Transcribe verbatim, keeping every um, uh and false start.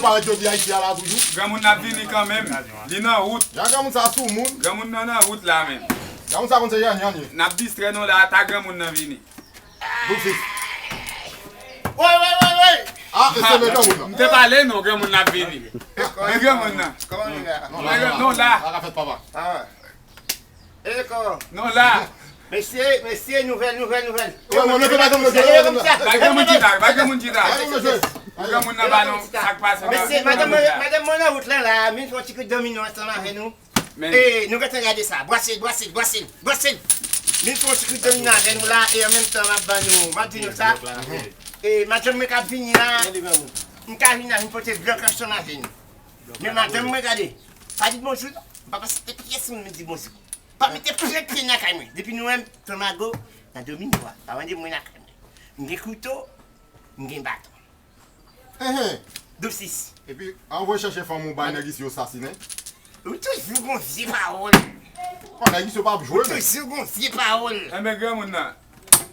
Parèt jodi a isi a la toujou. Granmoun nan ap vini kanmenm. Li nan wout. Jan granmoun sa sou moun. Granmoun nan nan wout la menm. Granmoun sa konn se Yanyan ye. N ap distrè nou la, ta granmoun nan vini. Doub sis. Woy, woy, woy, woy. Ah, e se men granmoun nan. M te pale non, granmoun nan ap vini. Men granmoun nan. Kòman nou la? Non, la, non, la. La ka fèt papa. Ah. E kò. Non, la. Mesye, mesye, nouvèl, nouvèl, nouvèl. Wè, wè, mesye, pa janm mesye, pa janm mesye. Bay granmoun chita, bay granmoun chita. Pa janm mesye. Granmoun nan ba nou sa k pase nan. Mesye, madanm mwen, madanm mwen nan wout lan la, vin fè yon ti kout domino ansanm avè nou. E, nou gentan gade sa. Bwase l, bwase l, bwase l, bwase l. Vin fè yon ti kout domino avè nou la, e an menm tan m ap ban nou, m ap di nou sa. E, madanm mwen k ap vini la, m ka vin la, vin pote blòk ansanm avè nou. Men madanm mwen gade, pa di bonjou non. M pa pase te pyès moun m di bonjou. Pa mete pye pye nan kay mwen. Depi nou wè m, Ton Mago, nan domino a. Pa mande mwen nan kay mwen. M gen kouto, m gen baton. Enhen. Doub sis. Epi, anvoye chèche fanm ou bay nèg isi yo sasinen. Ou toujou gon vye pawòl. Bon, nèg isi yo p ap jwe, men. Ou toujou gon vye pawòl. Enben, granmoun nan,